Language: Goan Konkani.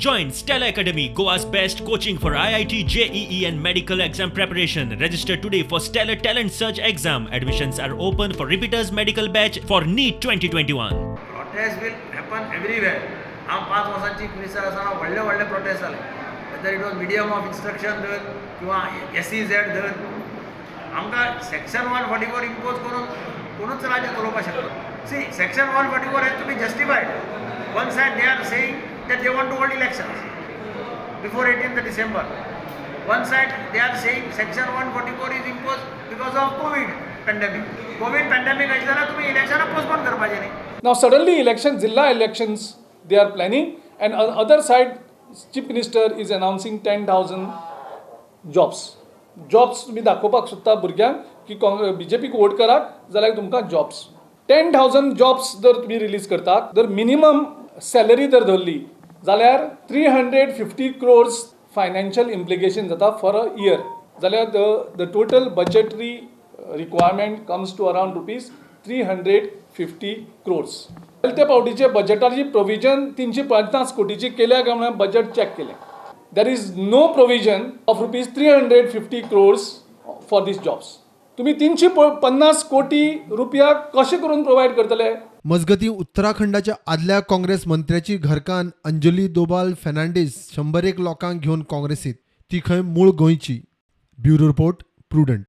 Join Stellar Academy, Goa's best coaching for IIT, JEE, and medical exam preparation. Register today for Stellar Talent Search exam. Admissions are open for repeaters medical batch for NEET 2021. Protest will happen everywhere. हांव 5 वर्सां चीफ मिनिस्टर आसतना व्हडले व्हडले प्रोटेस्ट जाले, whether it was medium of instruction धर किंवा SEZ धर. आमकां सेक्शन 144 इम्पोज करून कोणूच राज्य चलोवपाक शकना. See, section 144 has to be justified. One side they are saying that they want to hold elections before 18th December. One side they are saying section 144 is imposed because of COVID pandemic. COVID pandemic आसली जाल्यार तुमी इलेक्शनां पोस्टपोन करपाचें न्ही. Now suddenly election, Zilla elections they are planning, and on other side Chief Minister is announcing 10,000 jobs. Jobs तुम्ही दाखोवपाक सोदता भुरग्यांक की बीजेपीक वोट करात जाल्यार तुमकां जॉब्स. 10,000 जॉब्स जर तुमी रिलीज करतात, जर मिनिमम सॅलरी जर धरली जाल्यार 350 क्रोर्स फायनान्शियल इम्प्लिकेशन जाता फॉर अ इयर. जाल्यार the total budgetary requirement comes to around rupees 350 crores. त्या फावटीचे बजेटाची प्रोविजन 350 कोटीची केल्या काय म्हणून बजेट चॅक केलें. There is no provision of rupees 350 crores for these jobs. तुम्ही 350 कोटी रुपया कशे करून प्रोवायड करतले? मजगतीं, उत्तराखंडाच्या आदल्या काँग्रेस मंत्र्याची घरकान्न अंजली दोबाल फेर्नांडीस 101 लोकांक घेवन काँग्रेसीत. ती खंय मूळ गोंयची. Bureau report, Prudent.